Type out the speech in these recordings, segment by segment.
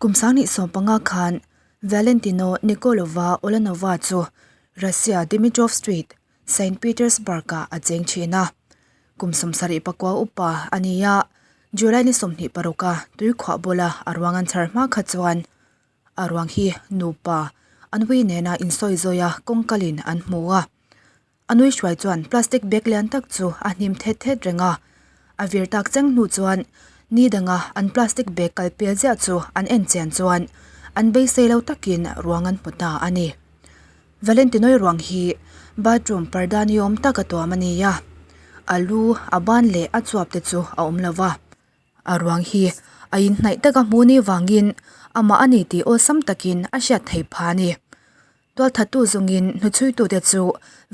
Kum 2015 khan Valentino Nikolova Ulanova chu Russia Dimitrov Street, Saint Petersburg-ah a cheng thin a. Kum 79 upa a ni a, July ni 26 a tuikhuah bula a ruang an chhar hma kha chuan a ruang hi nupa an ui nena insawi zawi a kawngkalin an hmu a. A nui hruai chuan plastic bag lian tak chu a hnim thet thet reng a, a vir tak cheng hnu chuan ni danga an plastic bag kal pel ziah chu an en chian chuan an beisei lo takin ruang an hmu ta a ni. Valentinoi ruang hi bathroom parda ni awm tak a tuam a ni a, a lu, a ban leh a chuap te chu a awm lo va. A ruang hi a inhnaih taka hmu ni vangin amah a ni tih awlsam takin a hriat theih phah a ni. Tualthattu zungin hnuchhuitute chu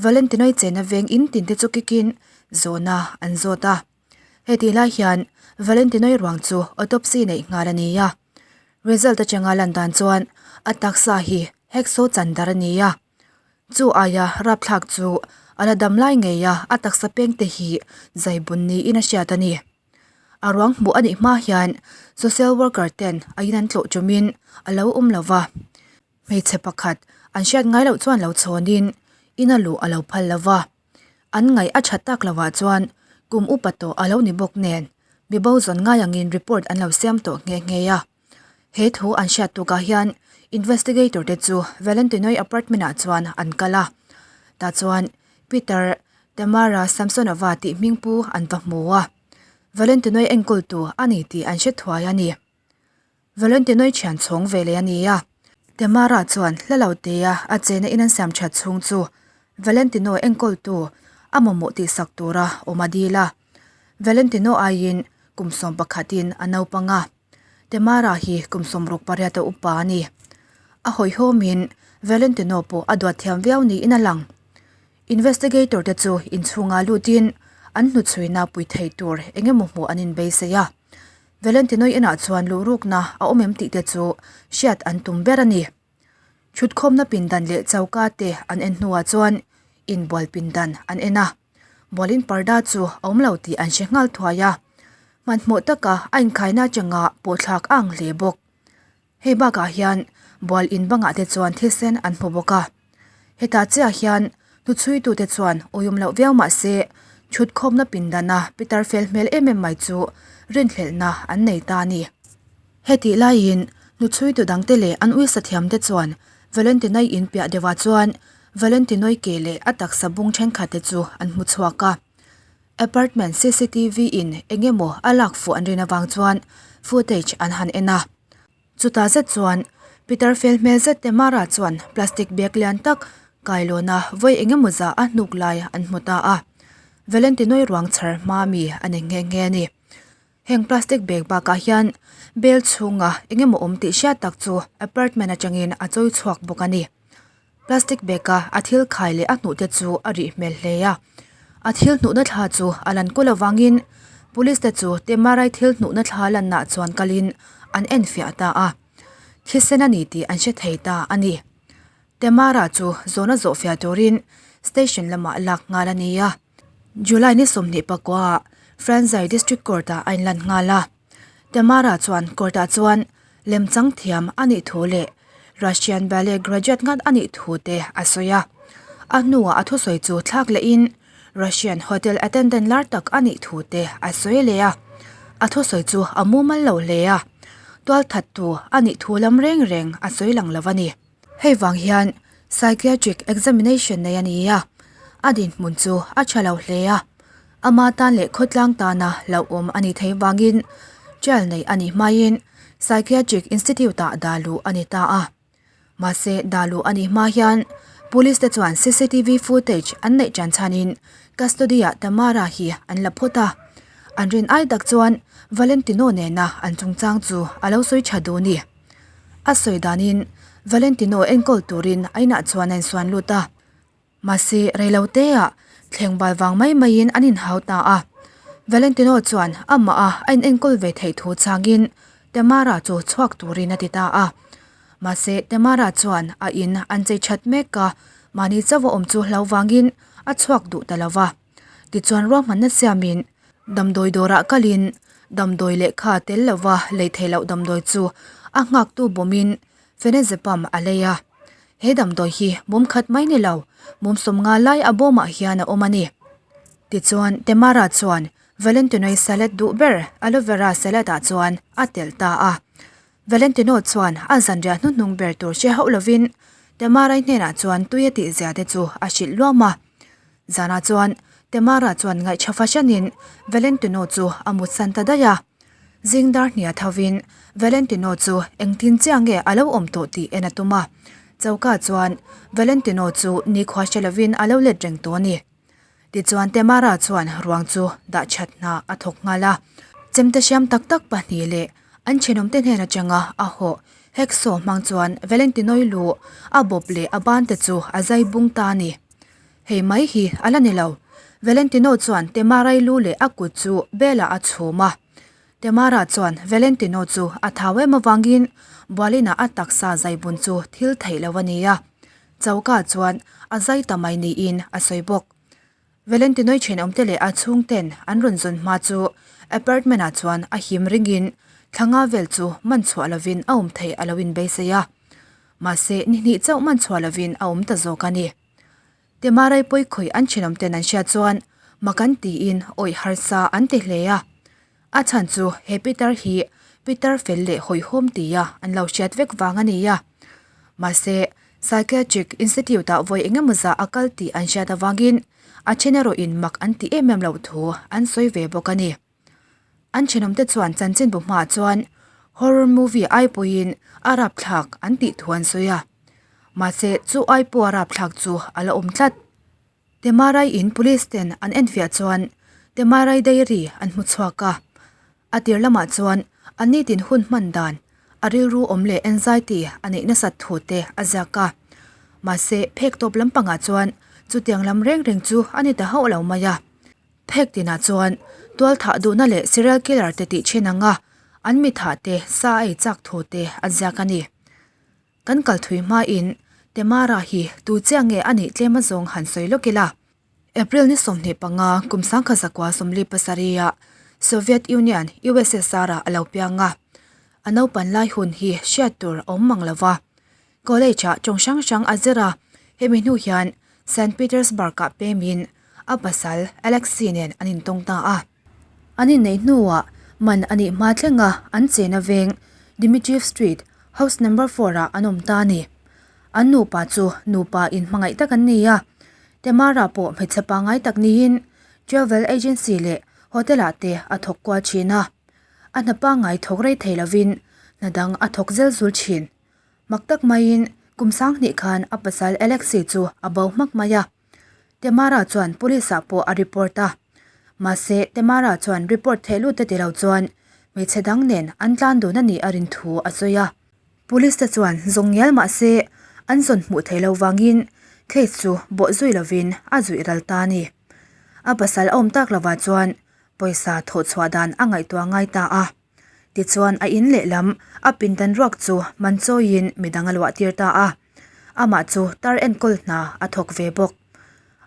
Valentinoi chena veng in tinte chu kikin zawhna an zawt a. Hetih lai hian Valentinoi ruang chu autopsy neih nghal a ni a. Result atanga lan dan chuan a taksa hi hacksaw chan dar a ni a. Chu aia rapthlak chu a la dam lai ngei a, a taksa pengte hi zaibun niin a hriat a ni. A ruang hmuh a nih hma hian social worker ten a in an tlawh ṭumin a lo awm lo va. Hmeichhe pakhat an hriat ngai loh chuan lo chhawnin in a luh a lo phal lo va, an ngaih a that tak lovah chuan kum upa tawh a lo ni bawk nen mibo zawn ngai angin report an lo siam tawh nghe nghe a. He thu an hriat tukah hian investigator te chu Valentinoi apartment ah chuan an kal a, tah chuan Peter Tamara Samsonova tih hmingpu an va hmu a, Valentinoi enkawltu a ni tih an hre thuai a ni. Valentinoi thian chhawng ve leh a ni a. Tamara chuan hla lo tea a chena in an siam that chhung chu Valentino enkawltu a mamawh tihsak tura awm a dil a. Valentino aiin kum 11 in a naupang a. Tamara hi kum 68 a upa a ni. A hawihhawmin Valentino pawh a duat thiam viau niin a lang. Investigator te chu inchhungah lutin an hnuchhuina pui thei tur eng emaw hmuh an inbeisei a. Valentinoi inah chuan luhrukna a awm em tih te chu hriat an tum ber a ni. Thutkhawmna pindan leh choka te an en hnuah chuan inbual pindan an en a. Bualin parda chu a awm lo tih an hre nghal thuai a. Hmanhmawh taka a inkhaina atanga pawhthlak a ang hle bawk. Hei bakah hian bual in bangah te chuan thisen an hmu bawk a. Hetah chiah hian hnuchhuitute chuan awihawm loh viau mah se thutkhawmna pindana pitar fel hmel em em mai chu rinhlelhna an nei ta a ni. Hetih laiin hnuchhuitu dangte leh an uisa thiamte chuan Valentinoi in piah deuhah chuan Valentinoi ke leh a taksa bung thenkhatte chu an hmu chhuak a. Apartment cctv in eng emaw a lak fuh an rin avang chuan footage an han en a. Chutah zet chuan Peter fel hmel zet te Mara chuan plastic bag lian tak kailawn a vawi eng emaw zah a hnuk lai an hmu ta a. Valentinoi ruang chhar hma mi a ni nghe nghe a ni. Heng plastic bag bakah hian bel chhunga eng emaw awm tih hriat tak chu apartment atangin a chawi chhuak bawk a ni. Plastic bag a a thil khai leh a hnuh te chu a rih hmel hle a. A thil hnuhna thla chu a lan kul avangin police te chu Temarai thil hnuhna thla lanna chuan kalin an enfiah ta a. Thisen a ni tih an hre thei ta a ni. Temara chu zawhna zawhfiah turin station lamah lak nghal a ni a. July ni 29 ah Franzai District Court ah a inlan nghal a. Tamara chuan court ah chuan lemchang thiam a nih thu leh Russian ballet graduate ngat a nih thu te a sawi a. A hnuah a thusawi chu thlak lehin Russian hotel attendant lar tak a nih thu te a sawi leh a. A thusawi chu a mumal lo hle a, tualthattu a nih thu lam reng reng a sawi lang lo a ni. Hei vang hian psychiatric examination nei a ni a, a dinhmun chu a tha lo hle a, ama tan leh khawtlang tana hlauhawm a nih theih vangin trial nei a nih hmain psychiatric institute ah dah luh a ni ta a. Mahse dah luh a nih hma hian police te chuan cctv footage an neih tan chhanin custody ah Tamara hi an la phawt a, an rin ai tak chuan Valentino nena an chungchang chu a lo sawi tha duh a ni. A sawi danin Valentino enkawl turin a inah chuan a insuan lut a, mahse reiloteah thleng bal vang mai maiin an inhau ta a. Valentino chuan amah a a inenkawl ve theih thu changin Tamara chu chhuak turin a ti ta a. Mahse Tamara chuan a in an chei that mek a, mahni chauh a awm chu hlau vangin a chhuak duh ta lo va. Tichuan ruahmanna siamin damdawi dawrah kalin damdawi lehkha tel lova lei theih loh damdawi chu A nghaktu bawmin Phenazepam a lei a. He damdawi hi mum khat mai ni lo, mum 50 lai a bawmah hian a awm a ni. Tichuan, Tamara chuan Valentino-i salad duh ber aloe vera salad ah chuan a telh ta a. Valentino chuan a zanriah hnuhnung ber tur hre hauh lovin Tamara-i hnenah chuan tui a tih zia te chu a hrilh luam a. Zanah chuan Tamara chuan ngaihṭha fahranin Valentino chu a mutsan ta daih a. Zing dar hnia thovin Valentino chu engtin chiah nge a lo awm tawh tih en a tum a. Choka chuan Valentino chu nikhua hre lovin a lo let reng tawh a ni. Tichuan Tamara chuan ruang chu dah that hna a thawk nghal a. Chemte hriam tak tak pahnih leh an thenawmte hnen atanga a hawh hacksaw hmang chuan Valentino-i lu a bawp leh a bante chu a zai bung ta a ni. Hei mai hi a la ni lo. Valentino chuan Temarai lu leh a kut chu belah a chhum a. Temara chuan Valentino chu a thau em avangin Bualina a taksa zaibun chu thil theih lo a ni a. Choka chuan a zai ta mai niin a sawi bawk. Valentino-i thenawmte leh a chhungten an rawn zawn hma chu apartment-ah chuan a him ringin thla nga vel chu man chhuah lovin a awm theih a lo inbeisei a. Mahse, ni hnih chauh man chhuah lovin a awm ta zawk a ni. Temarai pawikhawih an thenawmten an hriat chuan mak an tiin awih harsa an ti hle a. A chhan chu he Peter hi Peter fel leh hawihhawm tia an lo hriat vek vang a ni a. Mahse, Psychiatric Institute-ah vawi engemaw zah a kal tih an hriat avangin a then erawhin mak an ti em em loh thu an sawi ve bawk a ni. An thenawmte chuan chanchinbu hmaah chuan horror movie ai pawhin a rapthlak an tih thu an sawi a. Mahse, chu ai pawh a rapthlak chu a la awm tlat. Temarai in police ten an enfiah chuan Temarai diary an hmu chhuak a. A tir lamah chuan a nitin hun hman dan, a rilru awm leh anxiety a neih nasat thu te a ziak a. Mahse, phek tawp lampangah chuan chutiang lam reng reng chu a ni ta hauh lo mai a. Phek tinah chuan tual thah duhna leh serial killer te tih thin anga an mi thah te sa a ei chak thu te a ziak a ni. Kan kal thui hmain Temara hi tu chiah nge a nih tlem azawng han sawi lawk ila. April ni 25 kum 1927 ah Soviet Union, USSR ah a lo piang a. A naupan lai hun hi hriat tur a awm mang lo va. College ah tawng hrang hrang a zir a, hemi hnu hian Saint Petersburg ah pemin a pasal Alexei nen an intawng ta a. An inneih hnuah man a nih hma thlenga an chena veng Dmitriev Street, house number four ah an awm ta a ni. An nupa chu nupa inhmangaih tak an ni a, Tamara pawh hmeichhe pangngai tak niin travel agency leh hotel ah te a thawk kual thin a. A hna pangngai thawk rei thei lovin hna dang a thawk zel zul thin. Mak tak maiin kum 2000 khan a pasal Alexei chu a bo hmak mai a. Tamara chuan police ah pawh a report a. Mahse, Tamara chuan report theih lut te ti lo chuan hmeichhe dang nen an tlan dun a nih a rin thu a sawi a. Police te chuan zawng ngial mahse an zawn hmuh theih loh vangin case chu bawh zui lovin a zuih ral ta a ni. A pasal a awm tak lovah chuan pawisa thawh chhuah dan a ngaihtuah ngai ta a. Tichuan a in lehlam a pindan ruak chu man chawiin midang a luah tir ta a, amah chu tar enkawl hna a thawk ve bawk.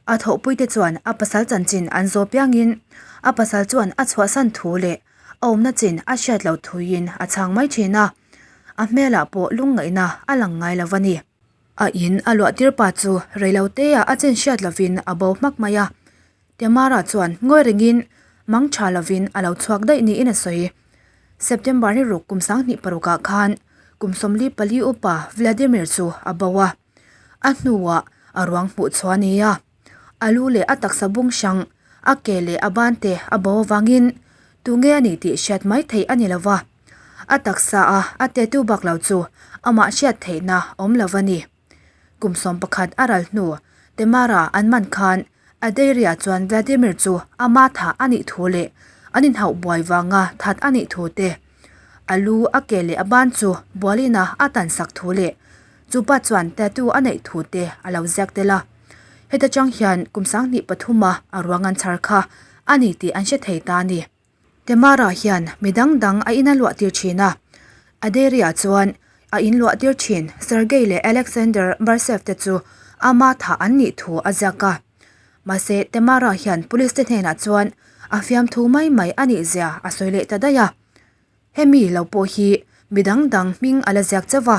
A thawhpuite chuan a pasal chanchin an zawh piangin a pasal chuan a chhuahsan thu leh a awmna chin a hriat loh thuiin a chhang mai thin a, a hmelah pawh lungngaihna a lang ngai lo a ni. A in a luah tir pa chu reiloteah a chin hriat lovin a bo hmak mai a. Tamara chuan ngawi rengin mang tha lovin a lo chhuak daih niin a sawi. September ni ruk kum 2006 ah khan kum 44 upa Vladimir chu a bo a. A hnuah a ruang hmuh chhuah a ni a. A lu leh a taksa bung hrang, a ke leh a ban te a bo avangin tunge a nih tih hriat mai theih a ni lo va. A taksa a a tattoo bak lo chu amah hriat theihna awm lo a ni. Kum 11 a ral hnu Tamara an man khan Adairia chuan Vladimir chu ama thah a nih thu leh an inhauh buai vanga that a nih thu te, a lu, a ke leh a ban chu bualina a tan sak thu leh chupa chuan tattoo a neih thu te a lo ziak tel a. Heta chang hian kum 2003 a a ruang an chhar kha a ni tih an hre thei ta a ni. Tamara hian mi dang dang a in a luah tir thin a, Adairia chuan a in luah tir thin Sergei leh Alexander Barsev te chu ama thah an nih thu a ziak a. Mahse, Tamara hian police te hnenah chuan a fiamthu mai mai a nih zia a sawi leh ta daih a. Hemi lo pawh hi Mi dang dang hming a la ziak chauh va,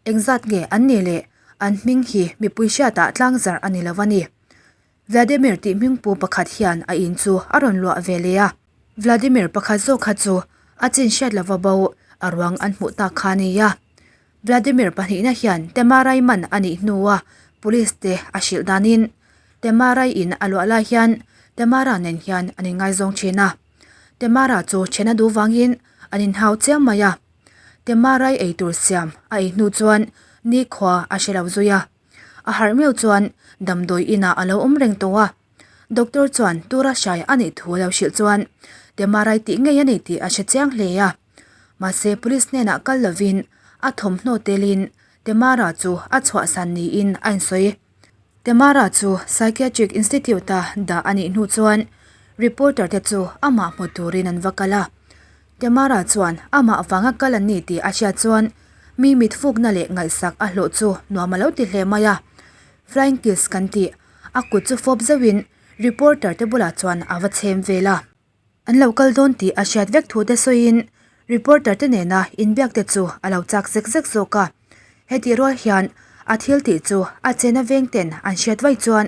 engzat nge an nih leh an hming hi mipui hriatah tlangzarh a ni lo a ni. Vladimir tih hmingpu pakhat hian a in chu a rawn luah ve leh a. Vladimir pakhat zawk kha chu a chin hriat lova bo a ruang an hmuh tak kha a ni a. Vladimir pahnihna hian Temarai man a nih hnua police te a hrilh danin Temarai in a luah lai hian Temara nen hian an inngaizawng thin a. Temara chu then a duh vangin an inhau chiam mai a. Temarai eitur siam a ei hnu chuan nikhua a hre lo zui a. A harh meuh chuan damdawi inah a lo awm reng tawh a. Doctor chuan tura hrai a nih thu a lo hrilh chuan Temarai tih ngei a ni tih a hre chiang hle a. Mahse police hnenah kal lovin a thawmhnaw telin Temara chu a chhuahsan niin a insawi. Temara chu Psychiatric Institute-a dah a nih hnu chuan reporter te chu amah hmu turin an va kal a. Temara chuan amah vanga kal an ni tih a hriat chuan mi mitfukna leh ngaihsak a hlawh chu nuam a lo ti hle mai a. Flying kiss kan tih a kut chu fawp zauhin reporter te bulah chuan a va chhem vel a. An lo kal dawn tih a hriat vek thu te sawiin reporter te nena inbiak te chu a lo chak zek zek zawk a. Hetih rual hian a thil tih chu a chena veng ten an hriat vaih chuan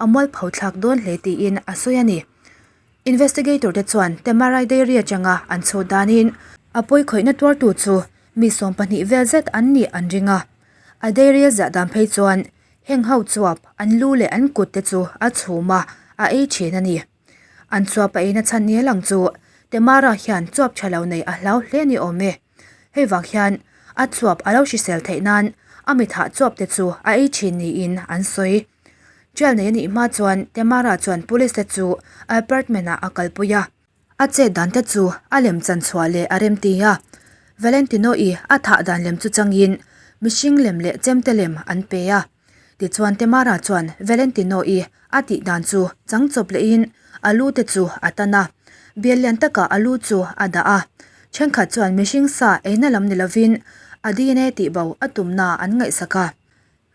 a mualpho thlak dawn hle tiin a sawi a ni. Investigator te chuan Temarai Dairy atanga an chhut danin a pawikhawihna tuartu chu mi 12 vel zet an nih an ring a. A dairy a ziah dan phei chuan heng ho chuap an lu leh an kut te chu a chhum a, a ei thin a ni. An chuap a eina chhan ni lang chu Temara hian chuap tha lo nei a hlau hle ni awm e. Hei vang hian a chuap a lo hrisel theih nan a mithah chuap te chu a ei thin niin an sawi. Trial nei a nih hma chuan Temara chuan police te chu a apartment ah a kalpui a. A chet dan te chu a lem chan chhuah leh a rem ti a. Valentino-i a thah dan lem chu changin mihring lem leh chemte lem an pe a. Tichuan Temara chuan Valentino-i a tih dan chu chang chawp lehin a lu te chu a tan a, bial lian takah a lu chu a dah a. Thenkhat chuan mihring sa eina lam ni lovin a DNA tihbo a tumna an ngaihsak a.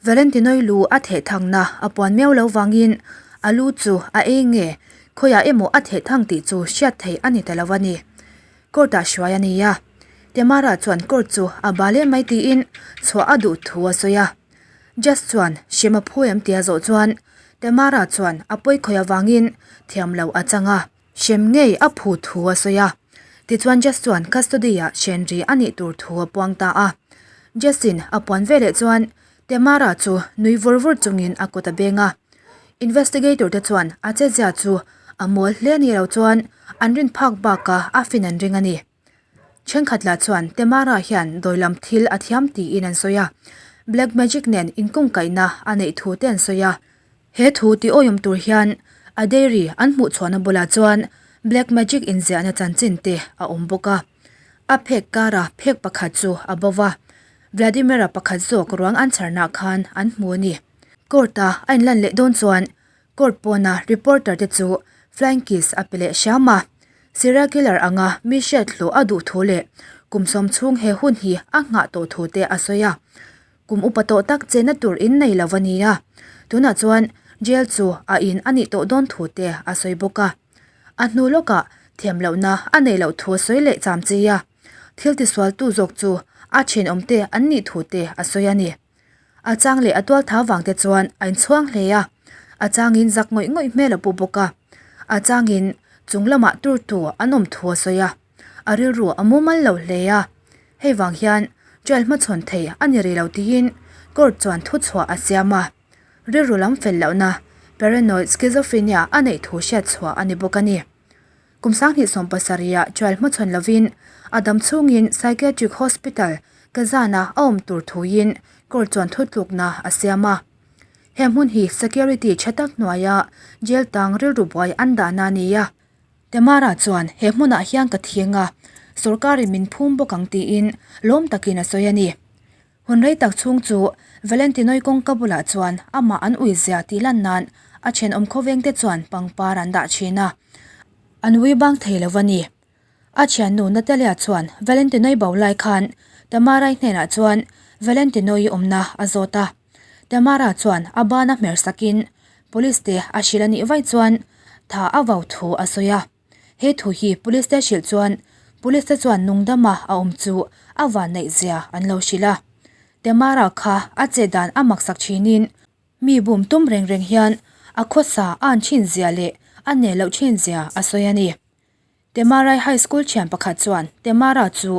Valentino-i lu a theh thangna a puan miau lo vangin a lu chu a ei nge khawiah emaw a theh thang tih chu hriat theih a ni ta lo a ni. Court-ah hruai a ni a. Temara chuan court chu a bal em mai tiin chhuah a duh thu a sawi a. Judge chuan hrem a phu em tia zawh chuan Tamara chuan a pawi khawih avangin thiam lo a chang a, hrem ngei a phu thu a sawi a. Tichuan Judge chuan custody-ah hren ri a nih tur thu a puang ta a. Judge-in a puan veleh chuan Tamara chu nui vur vur chungin a kut a beng a. Investigator te chuan a chezia chu a mawl hle ni lo chuan an rin phak baka a fin an ring a ni. Thenkhat lah chuan Temara hian dawi lam thil a thiam tiin an sawi a, black magic nen inkungkaihna a neih thu te an sawi a. He thu ti awiawm tur hian a dairy an hmuh chhuahna bulah chuan black magic inziahna chanchin te a awm bawk a. A phek kara phek pakhat chu a bo va, Vladimir-a pakhat zawk ruang an chharnah khan an hmu a ni. Court-a a inlan leh dawn chuan Court pawna reporter te chu flying kiss a pe leh hram a, serial killer anga mi hriat hlawh a duh thu leh kum sawm chhung he hun hi a nghah tawh thu te a sawi a. Kum upa tawh tak chenna tur in nei lo a ni a, tunah chuan jail chu a in a nih tawh dawn thu te a sawi bawk a. A hnu lawkah thiam lohna a neih loh thu a sawi leh cham chi a, thil tisualtu zawk chu a thenawm te an nih thu te a sawi a ni. A chang leh a tual tha vang te chuan a inchhuang hle a, a changin zak ngawih ngawih hmel a pu bawk a, a changin chung lamah tur tu an awm thu a sawi a, a rilru a mumal lo hle a, hei vang hian trial hmachhawn thei a ni rih lo tiin court chuan thuchhuah a siam a, rilru lam fel lohna paranoid schizophrenia a neih thu hriatchhuah a ni bawk a ni. Kum 2017 ah trial hmachhawn lovin a dam chhungin Psychiatric Hospital, Kazan-a a awm tur thuin court chuan thutlukna a siam a. He hmun hi security tha tak hnuaia jail tang rilru buai an dahna a ni a. Tamara chuan he hmunah hian ka thing a, sorkarin min phum bawk ang tiin lawm takin a sawi a ni. Hun rei tak chhung chu Valentinoi kawngka bulah chuan amah an ui zia tih lan nan a thenawm khawvengte chuan pangpar an dah thin a, an ui bang thei lo a ni. A thiannu Natalia chuan Valentinoi bo lai khan Tamara-i hnenah chuan Valentinoi awmna a zawt a. Tamara chuan a bana hmer sakin police te a hrilh a nih vaih chuan tha a vau thu a sawi a. He thu hi police te hrilh chuan Police te chuan nungdama a awm chu a vanneih zia an lo hrilh a. Tamara kha a chet dan a maksak thinin mi bum tum reng reng hian a khawsa a an thin zia leh a nel loh thin zia a sawi a ni. Temarai High School thian pakhat chuan Temara chu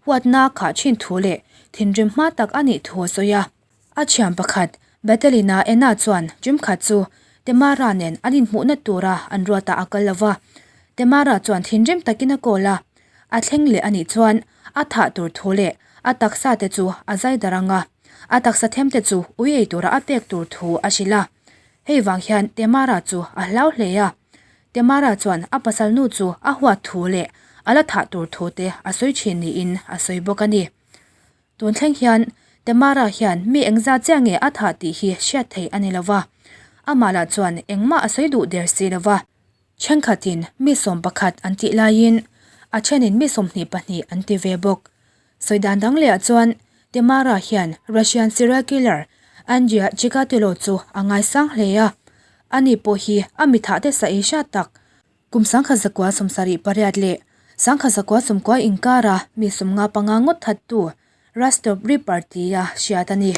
huatna khah thin thu leh thinrim hma tak a nih thu a sawi a. A thian pakhat Batelina Ena chuan ṭimkhat chu Temara nen an inhmuhna tura an ruatah a kal lo va. Temara chuan thinrim takin a call a, a thleng leh a nih chuan a thah tur thu leh a taksa te chu a zai dar ang a, a taksa them te chu ui ei tura a pek tur thu a hrilh a. Hei vang hian Temara chu a hlau hle a. Temara chuan a pasal nu chu a huat thu leh a la thah tur thu te a sawi thin niin a sawi bawk a ni. Tun thleng hian Temara hian mi engzat chiah nge a thah tih hi hriat theih a ni lo va, amah lah chuan engmah a sawi duh der si lo va. Thenkhatin mi 11 an tih laiin a thenin mi 22 an ti ve bawk. Sawi dan dang lehah chuan Temara hian Russian serial killer Andrei Chikatilo chu a ngaisang hle a, ani pawh hi a mi thahte sa ei hriat tak Kum 1978 leh 1990 inkara mi 55 ngawt thattu Rostov Ripper tia hriat a ni.